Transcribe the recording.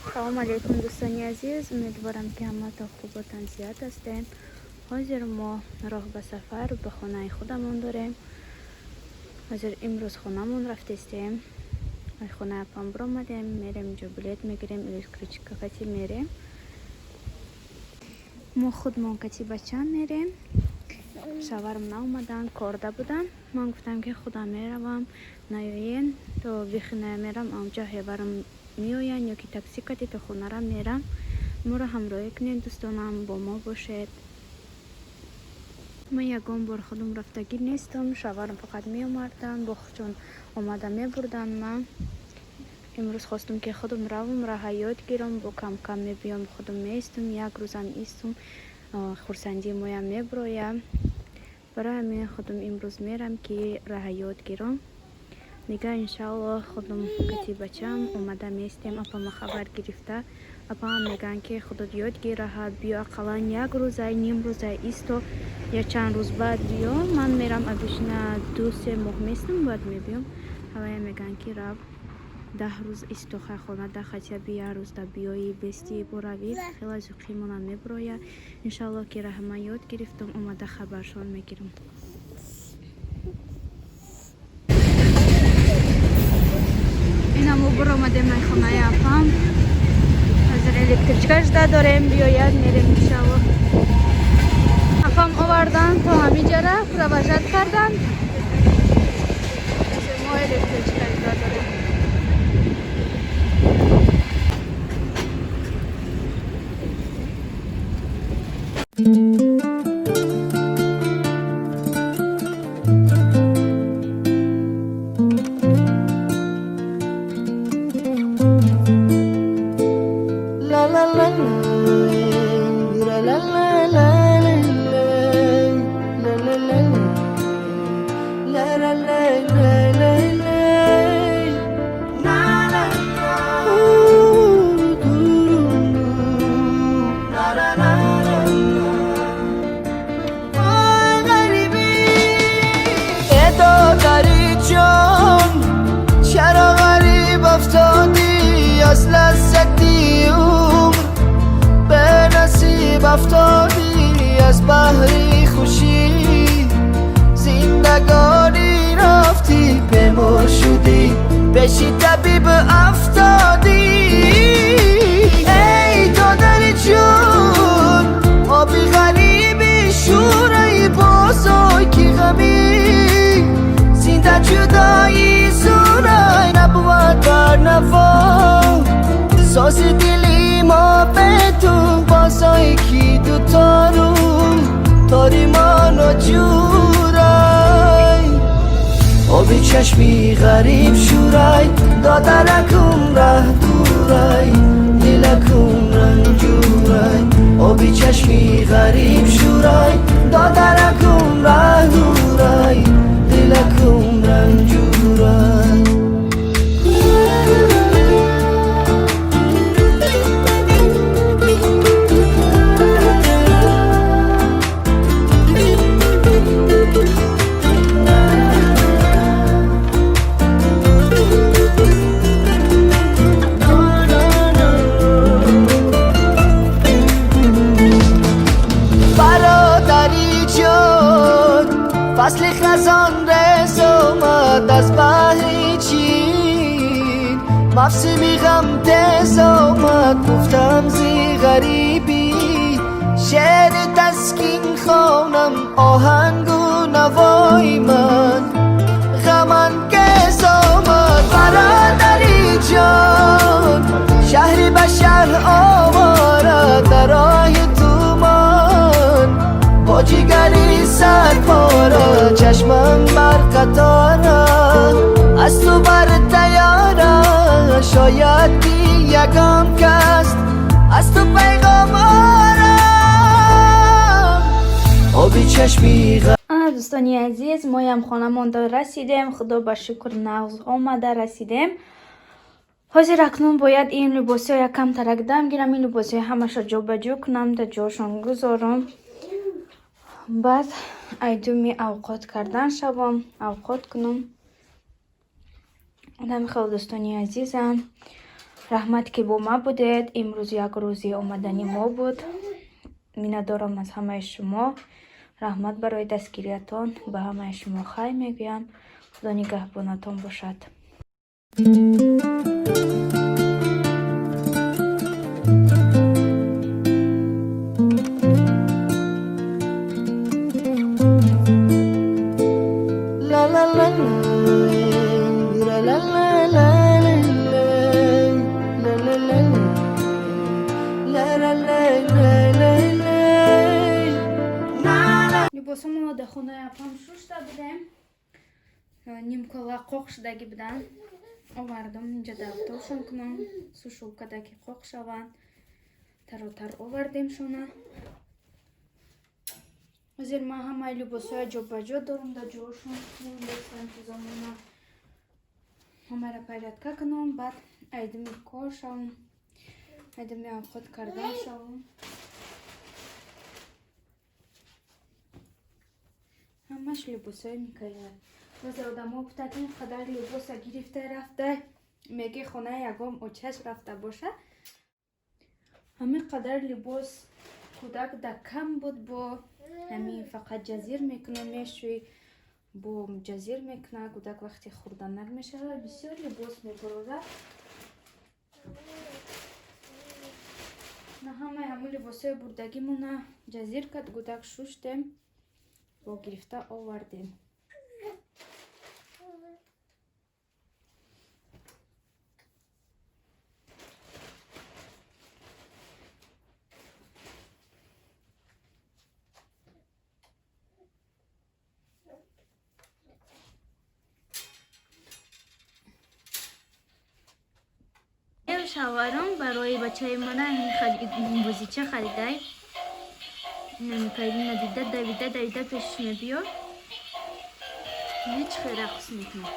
Салому алейкум, дӯстони азиз. Умедворам, ки ҳаматон хубу тансиҳат ҳастем. Ҳозир мо роҳ ба сафар ба хонаи худамон дорем. Ҳозир имрӯз хонамон рафтестем. Хонаи апам биромадем, мерем, инҷо билет мегирем, электричка кати мерем. Мо худмон кати бачам мерем. Шаварам наомадан, корда буданд. Ман гуфтам, ки худам меравам, наёен, то вихиная мерам, амҷа ҳеварам меоянд ё ки такси кати то хонарам мерам. Моро ҳамроҳӣ кунед, дӯстонам, бо мо бошед. Ман ягон бор худам рафтагӣ нестам, шаварам фақат меомаданд, бо чун омада мебурданд. Ман имрӯз хостам, ки худам равам, раҳа ёд гирам, бо кам-кам мебиём, худам меистам, як рӯзам истам, хурсандии моям мебироям. Барои ҳамин худам имрӯз мерам, ки раҳа ёд гирам. Дигар, иншааллоҳ, худам кати бачам омада меистем. Апама хабар гирифта, апаам мегӯянд, ки худат ёд гир раҳа, биё, ақаллан як рӯзай, ним рӯзай исто, я чанд рӯз баъд биё. Ман мерам, обычно 2-3 моҳ местам, баъд мебиём. Ҳавая мегӯянд, ки рав, 10 рӯз исто, хай хонада хотя бы як рӯзда биёӣ, бестӣ, боравӣ, хеле зуқимонам мебироя. Иншааллоҳ, ки раҳа ман ёд гирифтам, омада хабаршон мегирам. Ина мо биромадем ай хонаи апам. Ҳозир электричка жда дорем, биёяд, мерем, иншааллоҳ. Апам овардан то ҳамиҷара, провожать кардан. Мо электричка жда дорем. La la la la la la la la la la la la la la la la la la ooh, doo, la la la la. آی غریبی دادری جان، چرا غریب افتادی؟ از لذتی عمر به نصیب افتادی، از بهری خوشی زندگانی رفتی، بیمار شدی، پیشی طبیب افتادی. ای دادری جون، آبی غریبی شورای بازای کی غمی زنده جدایی زورای نبود بر نوا ساز دلی ما به تو بازای کی دو تارو تاری ما نجورای آبی چشمی غریب شورای دادرکم ره دورای دلکم رنجورای آبی چشمی غریب شورای دادرکم ره دورای دلکم رنجورای. برادری جان، فصل خزان رس آمد، از بهر چین موسمی غم تز آمد. گفتم زی غریبی شعر تسکین خوانم، آهنگ و نوای من غم انگیز آمد. برادری جان، شهری به شهر آواره در راه تو من با جگری سر پاره، چشمم بر قطاره، از تو بر تیاره، شاید که یگان کس از تو پیغام آره آبی چشمی Ана, дӯстони азиз, моям хонамонда расидем. Худо ба шукр, нағз омада расидем. Ҳозир акнун бояд ин либосиҳо якам тарак дам гирам, ин либосиҳо ҳамаша ҷобаҷо кунам, дар ҷошон гузорам. Баъд айдуми авқот кардан шавам, авқот кунам. Намихел, дӯстони азизам. Раҳмат, ки бо ма будед. Имрӯз як рӯзи омадани мо буд. Миннатдорам аз ҳамаи шумо. Раҳмат барои дастгириятон. Ба ҳамаи шумо хайр мегӯям. Худо нигаҳбонатон бошад. La la la la, la la la la la la la la la la la la la. Либосҳомо дар хонаи апам шушта будем. Нимкола қоқ шудагӣ буданд. Овардам инҷа дар автобусшон кунам. Сушилкада ки қоқ шаванд. Таротар овардемшона. Ҳозир ман ҳамаи либосҳоя ҷобаҷо дорам дар ҷоашон. Интизомона ҳамаро порядка кунам, баъд айдими кор шавам, айдими авқот кардан шавам. Ҳамаш либосҳои Микаила. Баъзе одамо гуфтанд, ин қадар либоса гирифта рафта, меги хонаи ягон очаш рафта боша. Ҳамин қадар либос кӯдак да кам буд, бо ҳамин фақат ҷазир мекуна, мешӯй, бо ҷазир мекуна. Кӯдак вақте хурданак мешавад, бисёр либос мебурорад. На ҳамаи ҳамун либосҳои бурдагимона ҷазир кард, кӯдак шуштем, бо гирифта овардем. Шаварам барои бачаи мана бозича харидай. Намикайли надида давида давида пешиш мебиёд. Ҳеҷ хел рақс мекунад.